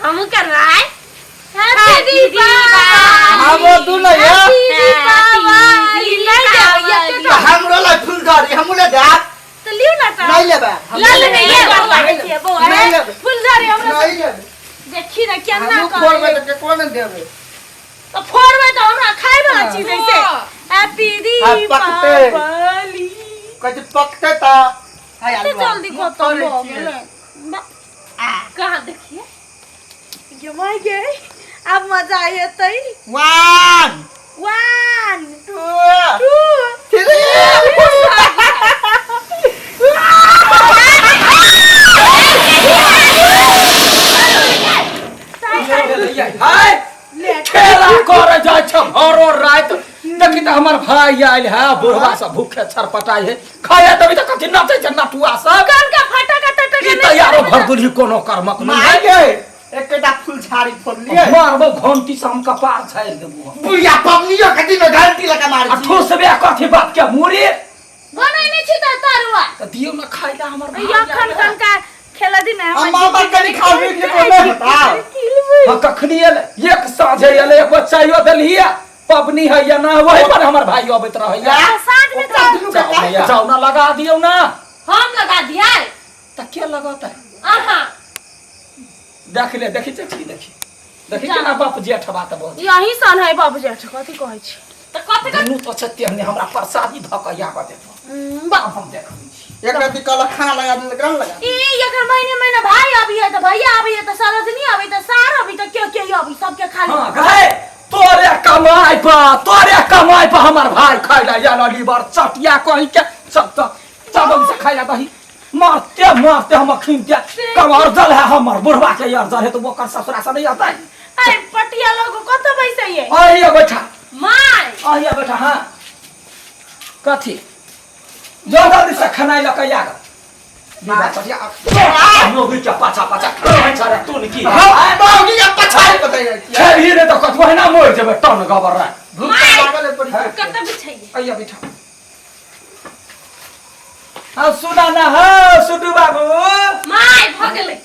हमहूँ करबै। हैप्पी दीपावली। आबो तू नहीं है। हैप्पी दीपावली। नहीं देबै, एके तऽ हमरो लग फुलझड़ी हमहूँ ले जायब। तऽ लियौ ने तऽ। नहीं लेबै हम। लऽ लेबै, ये नहीं बौआ लेबै। छियै, बौआ, नहीं लेबै। फुलझड़ी हमरा नहीं लेबै। देखी ने केना हमहूँ फोड़बै करै। तऽ केकरो नहि देबै। तऽ फोड़बै तऽ हमरा खाय वाला चीज है से। हैप्पी हाँ, पकतै। दीपावली। कहै छै पकतै तऽ हाय कते आलुआ। जल्दी मुँह खतम तोड़ै भऽ छियै। गेलै। कहाँ देखिए गे my गे, आब मजा एतै। 1 1 2 2 3। हाय खेला करे जाइ छ भरो राति। देखी तऽ हमर भाई आयल है, बुढ़वा सब भूखे छरपटाइ है, खाए देबी तऽ कथी नचै छै नटुआ सब। कान का फटा का टटा ई तऽ यारो भरदुलही कोनो कर्मक नहि माय है। गे, एकेटा फुलझाड़ी फोड़लियै। मारबो घंटी से हम कपार छाड़ि देबो हम। बुढ़िया पबनियो के दिन घंटी लगा मारै आ छी। ठोसबे कथी बाप के मुड़ी। बनैने छी तऽ तरुआ। तऽ दियौ ने खाइ लए हमर भाई। अखन कनका खेला दिन आ मामा कनि खाबी के कोनो बताओ। हाँ, कखनी एलै? एक साँझे एलै, एक बेर चायो देलियै। पबनी है या ना वही पर हमर भाई अबैत रहैया। साँझ में ओकरा दुनू के जाओ भैया, जाओ ना लगा दियौ ना। हम लगा दियै? तऽ के लगतै? अहाँ। देख ले, देखी चची, देखी देखी केना बाप जेठ बात बोल। यही सन है बाप जेठ, कथी कहै छी तऽ कथी? दुनू तो छै तेहने, हमरा प्रसादी धऽ कऽ आबऽ देतो, हम देखबै छी। एक राति कहलक खाना लगा देलक, एकरा ने लगा। ई एकर महीने महीने भाई अभी है तऽ भैया अभी है तऽ सरोजनी अभी तऽ सार अभी तऽ के के अभी सबके खाली। हाँ गए तोरे कमाई पर, तोरे कमाई पर हमर भाई खाइ ला या लीवर चटिया कहीं के सब तो सब से खाइ ला दही। मारते मारते हम अखिन के कम अर्जल है हमर बुढ़वा के अर्जल है तो ओकर ससुरा से नहीं आता है। अरे पटिया लोग कत बैसै है? आइए बैठा। My आइए बैठा। हाँ कथी जो जल्दी से खनाई लऽ के आग नौकरी के पाछा पाछा खाइ छ रे तू की? हम बाबूजी के पछाड़ी पतै खेबही रे तऽ कथु एना मरि जेबै टन गबर रे। भूख लागल है बड़ी। कत बिछैये? आइए बैठा। हाँ सुना ना हो सुडू बाबू। My भ गेलै।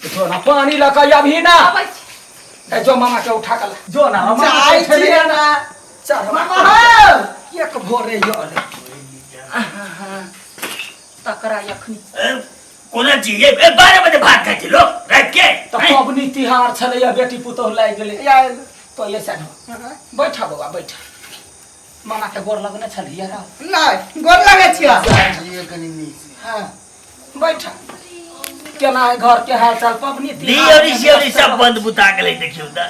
जो ना पानी लऽ के अभी ना। अबै छी। ए जो मामा के उठा के ला। जो ना मामा के जाइ उठेलियै छियै ना। ना। चल मामा हो। एक भोरे यो रे तकरा अखनी। कोना चीज ए 12 बजे भात खाइ छै लोक राति के? तऽ पबनी तिहार छलैया, बेटी पुतोह लागि गेलै। आयल। तो ये साइड बैठा बौआ बैठा। मामा के गोर लगने छलियै रा? नहि, गोर लगै छियै। कनि नीक। हाँ बैठा। केना है घर के हाल चाल पबनी तिहार? दियरी सियरी सब बंद बुता गेलै, देखियौ तऽ।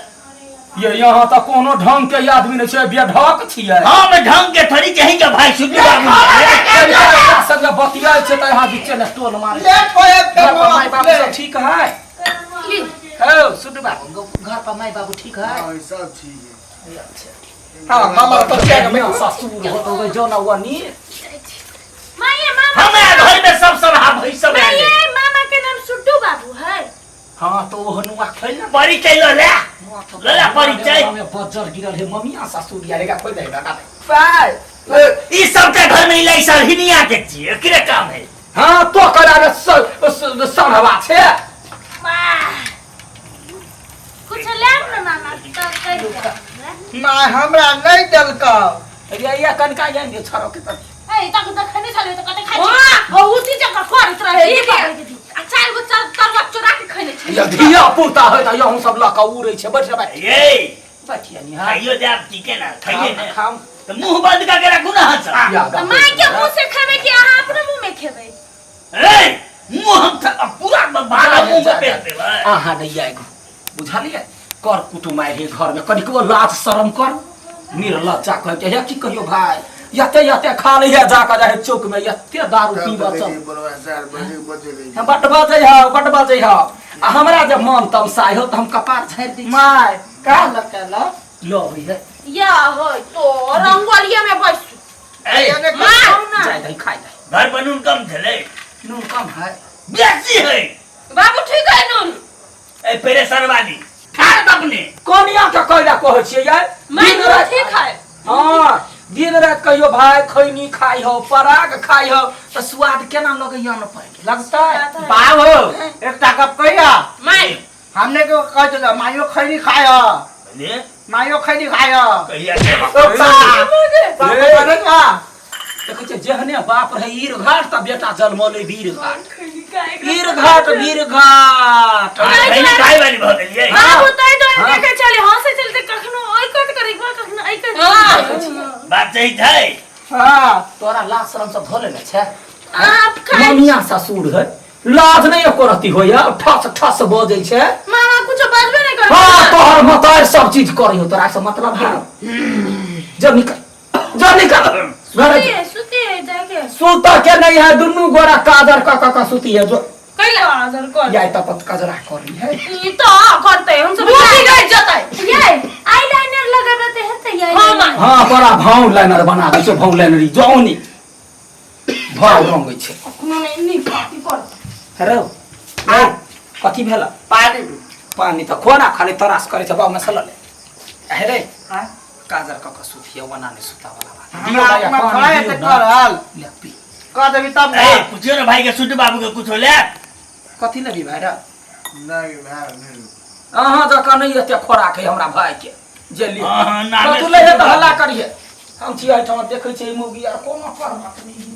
ये यहाँ तऽ कोनो ढंग के आदमी नहि छै, बेढक छियै। हम ढंग के थोड़ी चाही के भाई सुनू बाबू। संगे बतियाइ छै तऽ यहाँ बीचे ने टोल मारे। लेट होए घर पर माय बाबू सब ठीक है? लिउ। हौ सुनू बाबू, घर पर माय बाबू ठीक है? हाँ सब ठीक है। अच्छा। हाँ मामा तो क्या बढ़िया ससुर हो तो जो ना वनी। माये मामा। हमरा घर में सब सभा भई सब आयल। माये, मामा के नाम सुड्डू बाबू है। हाँ तो ओ नुआ खोल ना। परिचय ल ले ल ले परिचय। हमें बज्जर गिरल है ममिया ससुर यार का खोल दे लगा दे। पाय ई सब के घर में इलाई सरहिनिया के छी, एकरे काम है। हाँ तो करा रे सढ़वा छे। वाह कुछ लेब ना मामा तऽ कहि देब। माय हमरा नहि देलकौ। ये ये कनका ये ने छरो के तब। ए तक देखने छलै तऽ कते खाइ छी बहुत ही जगह करैत रहे। आ चारि गो तरुआ चोरा के खैने छी। ये धिया पुता है तऽ यहूं सब लऽ कऽ उड़ै छै। बैठ बैठ ये बैठिए नी। हाँ खाइयो जाब ठीके ना खाइए ना। खाओ तऽ मुंह बंद करके रखू ना हाथ। तऽ माय के मुंह से खेबै कि अहाँ अपने मुंह में खेबै? ए मुंह हम पूरा भाड़ा मुंह में पेर देबै। अहाँ नहि आएगो बुझलियै? कर कुटुम आयल है घर में, कनिकबो लाज शरम कर। निर्लज्जा कह के हे की कहियो भाई, यते यते खा लै है जाके जाए चौक में यते दारू पीबऽ चल। 4 बजे बजे गई। हम बड बजै हौ, बड बजै हौ। आ हमरा जब मन तमसाइ हौ तऽ हम कपार झाड़ि दै छी। माय का लकल लो है या होय तो रंगोलिया में बैसू। ए माय ना जाय दही खाइ दही। घर पर नून कम छलै? नून कम है। बेसी है। बाबू ठीक है नून। ए प्रेशर वाली खा अपने। कनिया के कैला कहै छियै यार? माय दिन नून राति ठीक है। हाँ दिन राति कहियो भाई खैनी खाइ हो पराग खाइ हो तऽ स्वाद केना लगैया न पानि लगतै? बाबू एकटा गप कहिया। माय हमने के कह देला मायो खैनी खाया ले मायो खैनी खाया कहिया के बाप बनल बा देखै छियै जेहने बाप रहै ईर घाट तऽ बेटा जन्मलै वीर घाट वीर घाट वीर घाट खैनी खाय वाली भऽ गेलियै बाबू तै तो देखै छली हंसै छली तऽ कखनो ओइ कट करै कखनो ऐ कट बात सही छै हां तोरा लाज शरम सब धऽ लेने छै आप खाइ ममिया ससुर है लाज नहि एको रत्ती होइया ठस ठस बजै छै मामा कुछो बजबे नहि करै हाँ तोहर मतार सब चीज करी हो तोरा से मतलब है जब निकल जब निकल घर सुतिए सुतिए जाके सुता के नहीं है दुनू गोरा काजर का का का सुती है जो कैला आदर कर या तपत कजरा कर रही है ई तो करते हम सब मुंह गई जतै ये आईलाइनर लगाबे ते हेतै ये हां मां हाँ बड़ा भाव लाइनर बना दै छै भाव लाइनर जौनी भाव रंगै छै कखनो नहीं नी पार्टी कर हेरो रे कथी भेल पानी पानी तऽ खोना खाली तरास करै छै बाबू मसला ले हे रे हां काजर क क सुतिया वना नहीं सुता वाला बात हमरा आत्मा थोड़ा एते करल ले पी कह देबी तब ए पूछियो ना भाई के सुट बाबू के कुछ होले कथी लेबी भाई रे नहीं भाई नहीं अहाँ जकाँ नहीं एते खोराक है हमरा भाई के जे लियो हाँ, नामे तू ले तऽ हल्ला करिहे हम छी एहिठाम देखै छियै मौगी आर कोनो करबाक नहि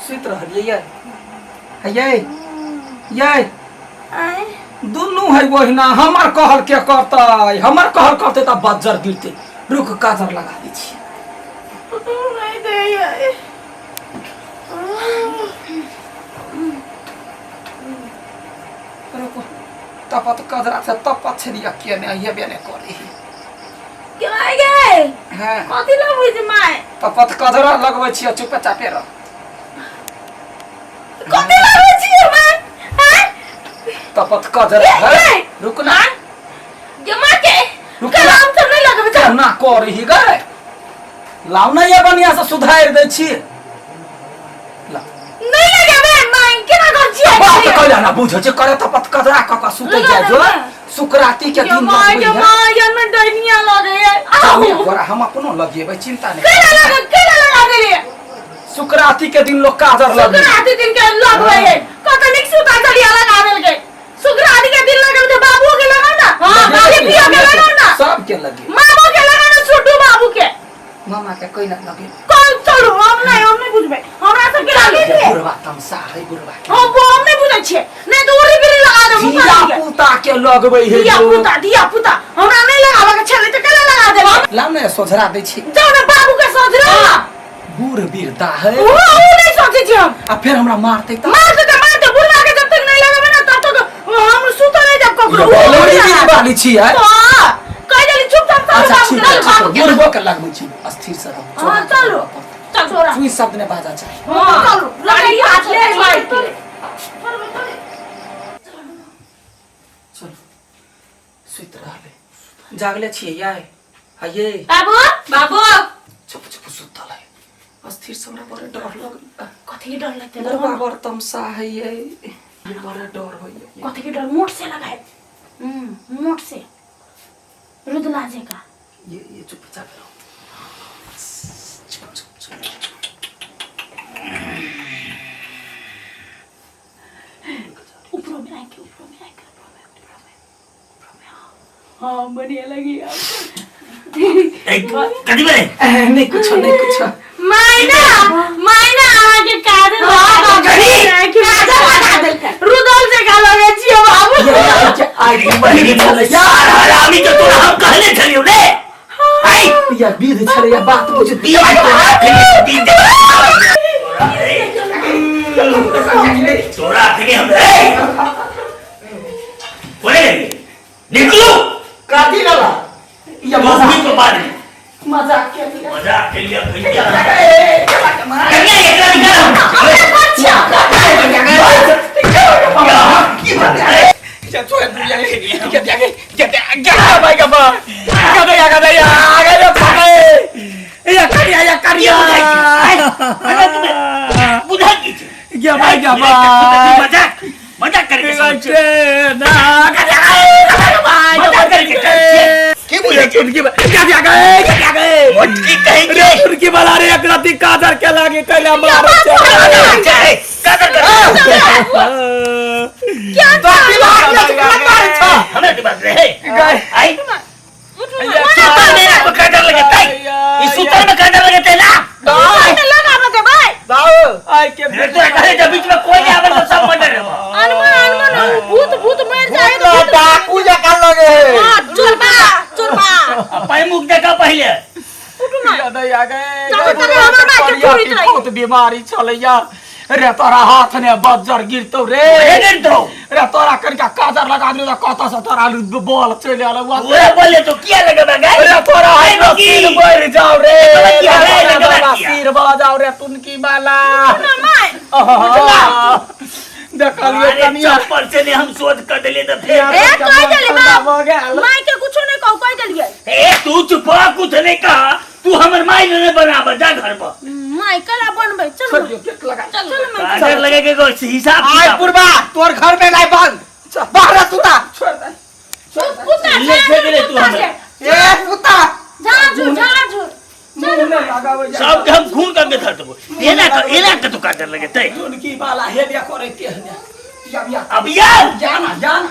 सुति रहलियै यै हे यै यै आय दुनू है ओहिना हमर कहल के करतै हमर कहल करतै तऽ बज्जर गिरतै रुक काजर लगा दै छियै नहीं दे ये रुकू तपत कजरा से तपत छलियै के नहि हेबे नहि करै के आइ गे हँ कथी लगबै छै माय तपत कजरा लगबै छियै चुपे चापे रह कथी लगबै छियै माय आँय तपत कजरा ये, है ये। रुक ना गे माँ के रुक के ना। हम सब नहीं लगबै छै केना करही गए लाउ ना ये बढ़िया से सुधारि दै छी ला नहीं लगेबै माय केना कर छियै बात कैला ना बुझै छै करे तपत कजरा क क सुतै लगा जाइ जो देबै। सुकराती के गे दिन माय लगबै गे है माय ये में डरनिया लगे जाऊ आउ गोरा हम अपनो लगेबै चिंता नहीं केना लगे केना लगा देलियै सुकराती के दिन लोग काजर लगै सुकराती दिन के लगबै है कत नीक सुता चढ़िया लगा देलकै सुकराती के दिन लगल के बाबू के लगाओ ना हां बाबू के लगाओ ना सबके लगे मामो के लगाओ ना छोटू बाबू के मामा के कोई ना लगे कौन चलू हम नहीं हम नहीं बुझबै हमरा सबके लगे छै बुढ़वा तमसा है बुढ़वा के हम वो हम नहीं बुझै छियै नहीं तो उरी बिरी लगा देबो धिया पुता के लगबै है धिया जो पुता धिया पुता हमरा नहीं लगाबे के छलै त केना लगा देबै लाउ ने सोझरा दै छी जाउ ने बाबू के सोझरा बूढ़ बीरता है वो वो नहीं सोचै छी हम आ फिर हमरा मारतै त मारते त मारते बुढ़वा के जब तक नहीं लगाबे ना तब तक हम सुतो नहीं जब ककरो लौड़ी बीर वाली छी है हाँ कह देली चुपचाप चलू अच्छा बाबू ठीक के है बाबू ठीक है के बुढ़बो के लगबै छी अस्थिर से रहो हाँ चलू चल छोरा सुई शब्द ने बाजा चाही हाँ चलू लगाइए हाथ ले मार के चल सुति रहले जागले छियै याय हये बाबू बाबू चुप चुप सुतल है अस्थिर से हमरा बड़े डर लगल कथी के डर लगते बुढ़बा बड़ तमसा है ये बड़ा डर होइए कथी के डर मोट से लगाए मोट से रुदला जेका ये चुपचाप रहो चुप चुप चुप ऊपरों में आके ऊपरों में आके ऊपरों में ऊपरों में ऊपरों में हाँ हाँ बढ़िया लगी ए कथी भेलै नहीं कुछ नहीं कुछ मायना मायना अहाँके काजल काजल लगा देलकै रुदल जेका लगै छियै बाबू ये आई बहिनी छलै यार हरामी तो तोरा हम कहने छलियौ रे आई या विध छलै या बात बुझ दिया तोरा अखनी दिन दे तोरा अखनी हम रे बोले निकलो कथी लगा या मम्मी को मार मजाक के लिया मजाक के लिए भैया कन्या एकरा निकाल बुझा की छै मजाक मजाक करके समझ मजाक करके कहै की बुझै छी मोटकी कहीं के तुर्की वाला रे एक राती काजर के लागे के कैला मारे छै ए, काजर कर क्या तो दिमाग में केना मारै छ हमें दिमाग रहे गए आई उठू सुतर में ना काजर लगतै ई सुतर में काजर लगतै ना ना लगाबे देबै दाओ आई के ये तो कहे जब बीच में कोई नहीं आवे तो सब मर रहे अनमन अनमन भूत भूत मर जाए भूत तो डाकू जकाँ लगे है हां चोरबा चोरबा पैर मुख देखा पहले उठू ना याद आ गए तब तक हमर माय के पूरी तरह। बहुत बीमारी छलैया रे तोरा हाथ ने बज्जर गिरतौ रे ए गिर दो रे तोरा कनिका काजर लगा दियो त कत से तोरा बॉल चलि आयल वो बोले तो किया लगबा गए रे तोरा आई हाथ की। सिर बढ़ जाओ रे लगबा किया रे, लगबा तोरा किया। सिर बढ़ जाओ रे तुनकी वाला ना my देखलिए अरे कनिया चप्पल से ने हम शोध कर दिले तो फिर ए कह देली बाप भऽ गेल my के कुछो नहीं कहू कह देलिए ए तू चुप रह, कुछ नहीं कहा तू हमर माई ने बनाब जा घर पर my कला बनबै चल छोड़ दियो केक लगा चल my काजर लगे के को हिसाब आय किताब। पुरबा तोर घर में नहीं बंद बाहर सुता छोड़ दे छोड़ दे कुत्ता ले फेंक ले तू कुत्ता हमरा। के ए सुता झाड़ झाड़ मुंह में लगाबै जा सब के हम खून करके धर देबो एना कर एना के तू काजर लगे ते तुनकी वाला हे बिया करे के या बिया अब यार जाना जाना